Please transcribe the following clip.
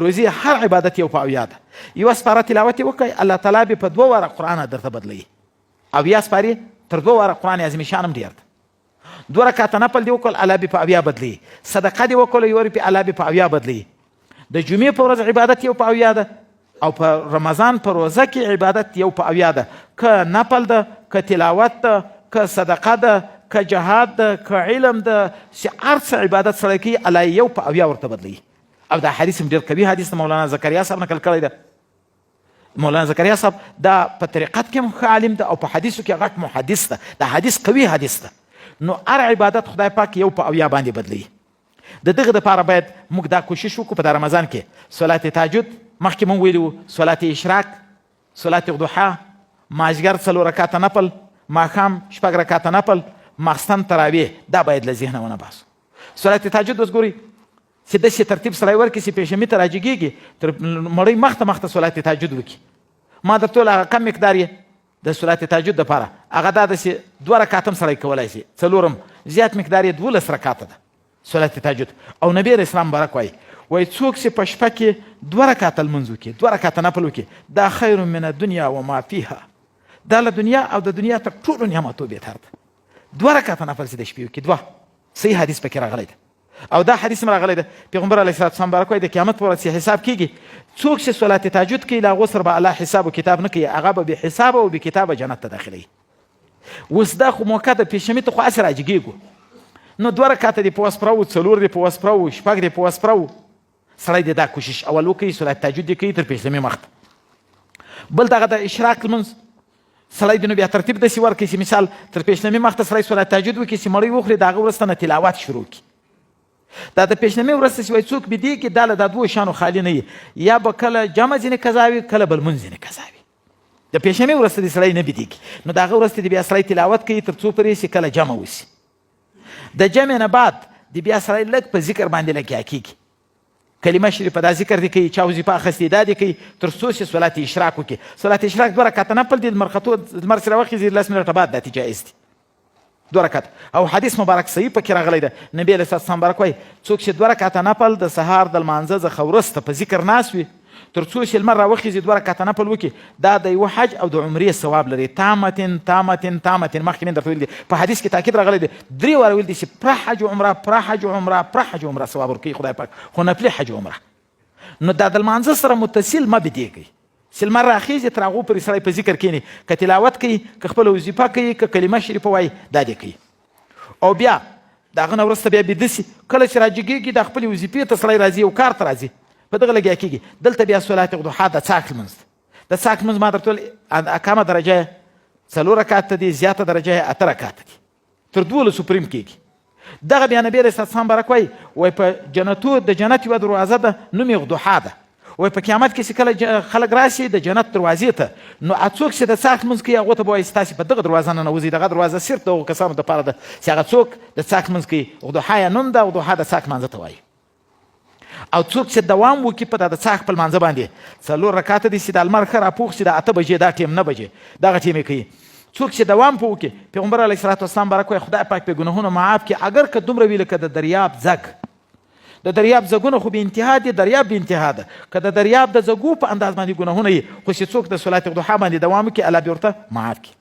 روزي هر عبادت یو په 70 ده. یوه سپاره تلاوت یې وکړئ، الله تعالی به په دوه واره قرآن درته بدلوي. 70 سپارې تر دوه واره قرآن عظیم شان هم ډېر ده. دوه رکعته نفل دې وکړ، الله به په 70 بدلوي. صدقه دې وکړه یو روپۍ، الله به په 70 بدلوي. د جمعې په ورځ عبادت یو په 70 ده، او په رمضان په روزه کې عبادت یو په 70 ده. که نفل ده، که تلاوت ده، که صدقه ده، که جهاد ده، که علم ده، چې هر څه عبادت سړی کوي، الله یې یو په 70 ورته بدلوي. او دا حدیث هم ډېر قوي حدیث دی، مولانا زکریا صاحب نقل کړی ده. مولانا زکریا صاحب دا په طریقت کې هم ښه عالم ده او په حدیثو کې غټ محدث ده. دا حدیث قوي حدیث ده. نو هر عبادت خدای پاک یو په 70 باندې بدلوي. د دغه دپاره باید موږ دا کوشش وکړو په دا رمضان کې صلات تهجد مخکې موږ ویلي وو، صلات اشراق، صلات ضحا، مازیګر څلور رکعته نفل، ماښام شپږ رکعته نفل، ماخستن تراویح، دا باید له ذهنه ونه باسو. صلات تهجد اوس ګورئ چې داسې ترتیب سړی ورکړي چې پېشمي ته راجګېږي، تر مړۍ مخته مخته صلات تهجد وکړي. ما درته وویل هغه کم مقدار یې د صلات تهجد دپاره هغه دا داسې دوه رکعته هم سړی کولای شي، څلورم زیات مقدار یې 12 رکعته ده صلات تهجد. او نبی علیه السلام مبارک وایي، وایي څوک چې په شپه کې دوه رکعته لمونځ وکړي، دوه رکعته نفل وکړي، دا خیر من الدنیا وما فیها، دا له دنیا او د دنیا تر ټولو نعمتو بهتر ده. دوه رکعته نفل چې د شپې وکړي، دوه، صحیح حدیث پکې راغلی ده. او دا حدیث هم راغلی ده، پیغمبر علیه الصلاه والسلام مبارک وایي د قیامت په ورځ چې حساب کیږي، څوک چې صلات تهجد کوي له هغو سره به الله حساب او کتاب نه کوي، هغه به بې حسابه او بې کتابه جنت ته داخلوي. اوس دا خو موقع ده، پېشمي ته خو هسې راجګېږو، نو دوه رکعته دې په وس پوره وو، څلور دې په وس پوره وو، شپږ دې په وس پوره وو، سړی دې دا کوشش اول وکړي، صلات تهجد دې کوي تر پېشلمي مخته. بل دغه د اشراق لمونځ سړی دې نو بیا ترتیب داسې ورکړي چې مثال تر پېشلمي مخته سړی صلات تهجد وکړي، چې مړۍ وخوري، د هغه وروسته نه تلاوت شروع کړي. دا د پېشلمي وروسته چې وایي څوک بیدېږي، دا له دا دوو شیانو خالي نه وي، یا به کله جمع ځینې قضا وي، کله به لمونځ ځینې قضا وي. د پېشلمي وروسته دې سړی نه بیدېږي، نو د هغه وروسته دې بیا سړی تلاوت کوي تر څو پورې چې کله جمع وشي. د جمع نه بعد دې بیا سړی لږ په ذکر باندې لګیا کېږي، کلمه شریفه دا ذکر دی کوي، چا وظیفه اخیستې دا دی کوي، تر څو چې صلات اشراق وکړي. صلات اشراق دوه رکعته نفل دي، لمر ختو لمر چې راوخېږي لس منټه بعد دا جایز دي، دوه رکعته. او حدیث مبارک صحیح پکې راغلی ده، نبی علیه السلام مبارک وایي څوک چې دوه رکعته نفل د سهار د لمانځه څخه وروسته په ذکر ناست وي تر څو چې لمر راوخېږي دوه رکعته نفل وکړي، دا د یوه حج او د عمرې ثواب لري. تامتن تامتن تامتن، مخکې مې درته ویل دي، په حدیث کې تاکید راغلی دی، درې واره ویل دي چې پره حج عمره، پره حج عمره، پره حج عمره ثواب ورکوي خدای پاک، خو نفلي حج عمره. نو دا د لمانځه سره متصل مه بیدېږئ، چې لمر راخېږي تر هغو پورې سړی په ذکر کښېني، که تلاوت کوي، که خپله وظیفه کوي، که کلمه شریفه وایي، دا دې کوي. او بیا د هغه نه وروسته بیا بیده سي، کله چې راجګېږي د خپلې وظیفې ته سړی راځي او کار ته راځي، په دغه لګیا کېږي. دلته بیا صلات ضحا د څاښت لمونځ ده. د څاښت لمونځ ما درته وویل کمه درجه یې څلور رکعته دي، زیاته درجه یې اته رکعته دي، تر 12 پریم کېږي. دغه بیا نبی علیه السلام مبارک وایي، وایي په جنتو د جنت یوه دروازه ده، نوم یې ضحا ده. وایي په قیامت کې چې کله خلک راشي د جنت دروازې ته، نو څوک چې د څاښت لمونځ کوي هغو ته به وایي ستاسې په دغه دروازه ننوځئ، دغه دروازه صرف د هغو کسانو دپاره ده چې هغه څوک د څاښت لمونځ کوي، ضحا یې نوم ده او ضحا د څاښت لمانځه ته وایي. او څوک چې دوام وکړي په دا د څاښت په لمانځه باندې څلور رکعته دي چې د لمر ښه راپوخ شي، د 8 بجې دا ټیم نه بجې دغه ټیم یې کوي، څوک چې دوام په وکړي، پیغمبر علیه الصلاة والسلام مبارک وایي خدای پاک پې ګناهونه معاف کړي، اګر که دومره وي لکه د دریاب ځګ. د دریاب ځګونه خو بې انتها دي، دریاب بې انتها ده، که د دریاب د ځګو په انداز باندې ګناهونه وي، خو چې څوک د صلات ضحا باندې دوام وکړي، الله بې ورته معاف کړي.